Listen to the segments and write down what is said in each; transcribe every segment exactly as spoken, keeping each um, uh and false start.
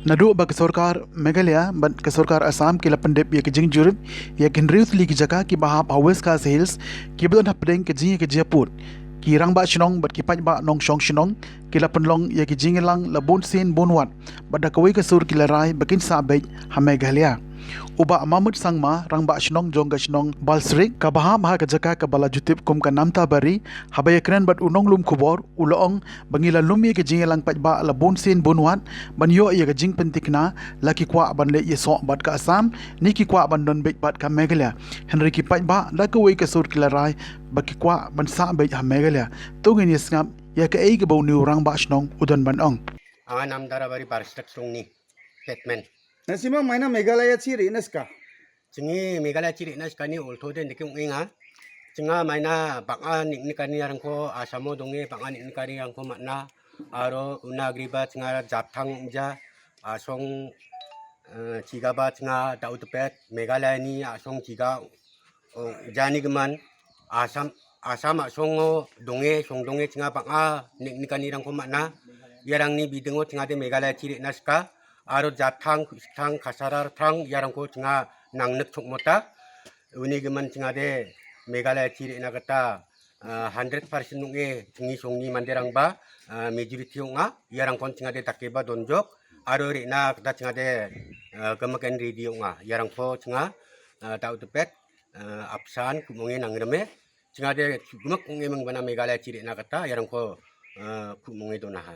Naduh ba ka sorkar Meghalaya bad ka sorkar Assam ki la pyndep ïa ka jingjurip ïa ki hynriew tylli ki jaka kiba hap ha West Khasi Hills kiba don hapdeng ka jingïakajia pud, ki rangbah shnong bad ki paidbah nongshong shnong ki la pynlong ïa ki jingïalang la bun sien bun wat, bad da kawei ka sur ki la rai ba kin sah beit ha Meghalaya. U Bah Mahmud Sangma, rangbah shnong jong ka shnong Balsrik kaba hap ha ka jaka kaba la ju tip kum ka Namtabari, haba ïakren bad u nonglum khubor, u la ong ba ngi la lum ïa ka jingïalang paidbah la bun sien bun wat ban ïoh ïa ka jingpyntikna, la ki kwah ban leit ïasoh bad ka Assam ne ki kwah ban don beit bad ka Meghalaya. Hynrei ki paidbah da kawei ka sur ki la rai ba ki kwah ban sah beit ha Meghalaya. To ngin ïa sngap ïa kaei kaba une u rangbah shnong u don ban ong. Anga nam Darabari Barstak Sungni, Batman. Nasima maina Meghalaya chi ri naska. Chingi Meghalaya chi ri naska ni ultho den dikim inga. Chinga maina banga nik nikani arangko Assamo donge banga nik nikani arangko matna. Aro una griba chinga japthang ja asong, eh, chiga ba chinga dautepet Meghalaya ni asong chiga, oh, jani geman Assam, Assam asong o donge, song donge chinga banga nik nikani arangko matna. Ïarang ni bidingo chinga de Meghalaya chi ri naska. Aro japthang, thang, kasarar thang, ïarangko chinga nang nek chok mota. Uni geman chinga de Meghalaya chi ri na kata, ah, hundred percent nunge chingi songni manderang ba, ah, majority unga, ïarangkon chinga de take ba donjok, aro ri na kata chinga de, ah, kemakan ready unga, ïarangko chinga, ah, dautepet, ah, apsan, kumonge nang reme, chinga de kumak unge meng bana Meghalaya chi ri na kata, ïarangko, ah, kumonge donaha.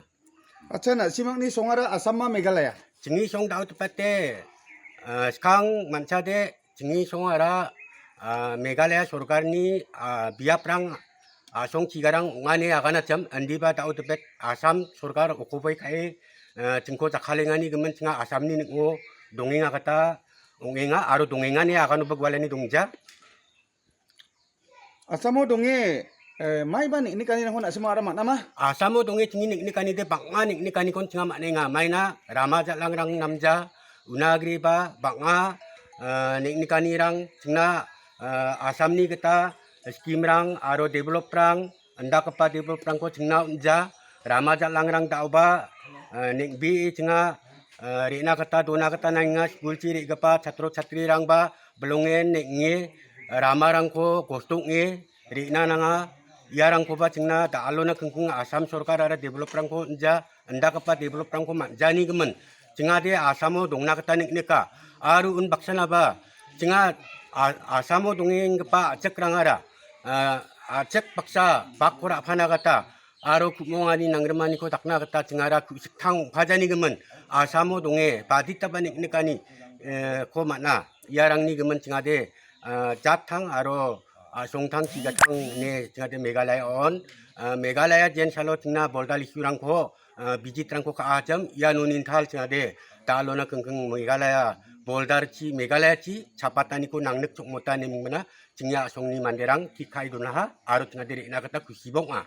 Acha, na simak ni songara Assam ma Meghalaya? Chingi song dautepet te, eh, skang mancha de, chingi songara, eh, Meghalaya sorkar ni, eh, biaprang, eh, song chigarang ngane agana cham, andi ba dautepet Assam sorkar okoboi kae, eh, chingko chakhalengani gemen chinga Assam ni nikngo dongenga kata, ongenga, aro dongenga ni agano bagwalani dongja. Assamo donge, eh, mai ba nik nikani nang hon asimo ara mak nama? Assamo donge chingi nik nikani de banga nik nikani kon chinga mak nenga mai na rama ja lang rang namja, una gri ba banga, eh, nik nikani rang chingna, eh, Assam ni kata, scheme rang, aro develop rang, anda kapa develop rang ko chingna unja, rama ja lang rang da uba, eh, nik bi chinga, eh, ri na kata, dona kata nang nga, school chi ri kapa, chatro chatri rang ba, belongen nik nge, rama rang ko, gostok nge, ri na nanga, ïarangko ba chingna, da alona kengkeng Assam sorkar ara develop rang ko, nja, anda kapa develop rang ko, ma, jani gemen. Chinga de Assamo dongna kata nik nika. Aru un baksana ba. Chinga, a, Assamo donge ngpa chek rang ara. A, a chek baksa, bak kora phana kata. Aro kumo ngani nangremani ko takna kata chingara ku sikthang phajani gemen. Assamo donge, padita ba nik nikani, eh, ko mana. Ïarang ni gemen chinga de, eh, japthang aro, ah, songthang chigathang ne chinga de Meghalaya on. Eh, Meghalaya jen salo chingna border issue rang ko, eh, visit rang ko ka ajam, ïa nunin thal chinga de. Talona kengkeng Meghalaya, border chi, Meghalaya chi, chapatani ko nang nek chok mota ne mengmena, chingya songni manderang, ki khai donaha, aro chinga de ri na kata ku sibong a.